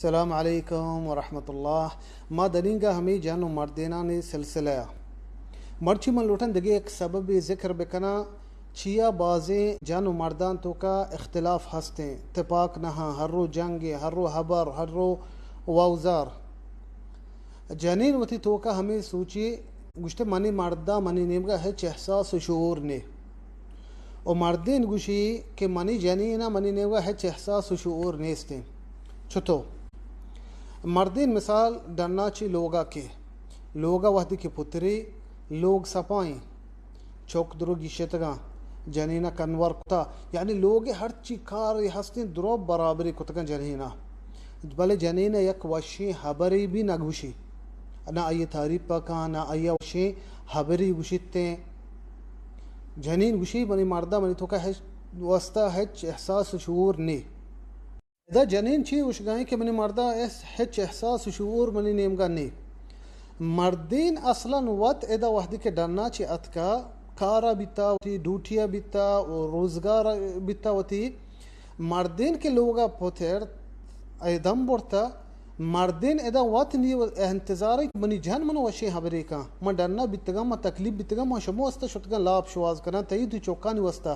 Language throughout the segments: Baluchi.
السلام علیکم ورحمۃ اللہ۔ ما دنینگا ہمے جن و مردینانی سلسلہ ء۔ مرچی من لوٹاں دگہ یک سببے ذکر بکناں، چیا بازیں جن و مردان توکا اختلاف ہستیں، تپاک نہاں، ہر رو جنگے، ہر رو ہبر، ہر رو واوزار۔ جنین وتی توکا ہمے سوچی گوشتے، منی مردا منی نیمگا ہچ احساس و شعور نے۔ و مردین گوشی کہ منی جنینا منی نیمگا ہچ احساس و شعور نیستیں۔ چتو؟ مردین مثال ڈنا چی لوگا کے، لوگا وہدی کہ پتری، لوگ سپائیں، چوک درو گیشتگاں، جنینا کنور کتا، یعنی لوگ ہرچی کار ہستیں درو برابری کتگاں جنینا۔ بلے جنین ء یک وشیں ہبرے بھی نہ گوشی، نہ آئی تعریف ء کن، نہ آئی وشیں ہبرے گوشیتیں۔ جنین گوشی، منی مردا منی توکا ہچ واسطہ ہچ احساس و شعور نی۔ ادا جنین چی گوشگائیں کہ منی مردا احس-، ہچ احساس و شعور منی نیمگا نی۔ مردین اصلاً وت ادا وہدی کہ ڈنا چی اتکا، کارا بیتا، وتی ڈیوٹیا بیتا و روزگار بیتا وتی، مردین کہ لوگا پترت، اے دم برتا، مردین ادا وت نی انتظار انت منی جن من وشیں ہبرے کن، من ڈنا بیتگاں، من تکلیف بیتگاں، من شما واسطہ شتگاں لاپ شواز کناں، تئی تو چوکانی واسطہ۔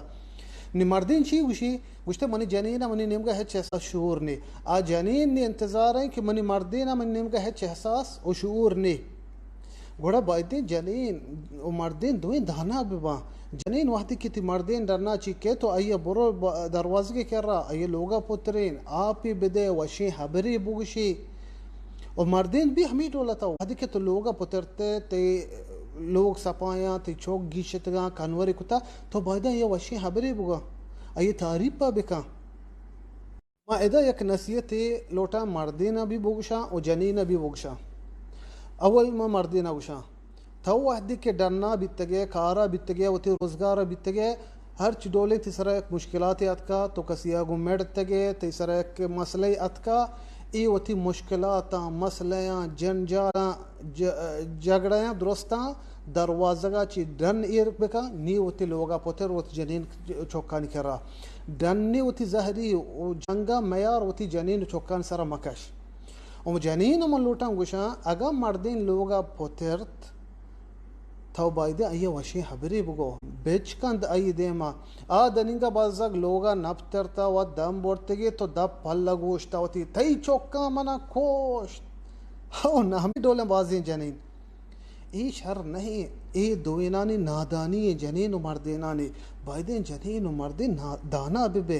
نی مردین چی گوشی؟ گوشتے، منی جنین منی نیمگا ہچ احساس شعور نی۔ آ جنین نی انتظار ہیں کہ منی مردین منی نیمگا ہچ احساس و شعور نی۔ گڑا بایدیں جنین و مردین دوئیں دانا بباں۔ جنین وہدی کہ تی مردین ڈنا چی کے تو آئی برو ب-، دروازگے کرا، آئی لوگا پترین، آپی بدے، وشیں ہبری بگوشی۔ و مردین بھی ہمی ڈولتا، وہدی کہ تو لوگا پترتے، تی لوگ سپایاں، تی چوک گیشتگاں، کنوری کتا، تو بایدیں آئی وشیں ہبری بگا، آئی تعریف پا بکن۔ ما ادا یک نصیحتے لوٹاں مردینا بھی بگوشاں و جنینا بھی بگوشاں۔ اول ما مردینا گوشاں، تو وہدی کہ ڈنا بیتگے، کارا بیتگے، وتی روزگارا بیتگے، ہرچ ڈولیں تی سرا یک مشکلاتے اتکا، تو کسی آ گوں مڑتگے، تی سرا یک مسئلہ اتکا، اے وتی مشکلاتاں، مسئلہاں، جنجالاں، ج-، جھگڑیاں درستاں دروازگا چی ڈن ایر بکن، نی وتی لوگا پتر وتی جنین چوکانی کرا۔ ڈنی وتی زہری و جنگا میار وتی جنین و چکان سرا مکش۔ و جنین من لوٹاں گوشاں، اگاں مردین لوگا پترت، تو بایدے آئی وشیں ہبری بگو، بچکند آئی دیما۔ آ دنینگا بزگ لوگا نپترتا و دم برتگی تو دپ پلہ گوشتا وتی، تئی چکاں منا کوشت۔ او نہ ہمیں ڈولیں بازیں جنین۔ اے شر نہ ایں، اے دوئینانی نادانی ایں، جنین و مردینانی۔ بایدیں جنین و مردین نا-، دانا بہ بے۔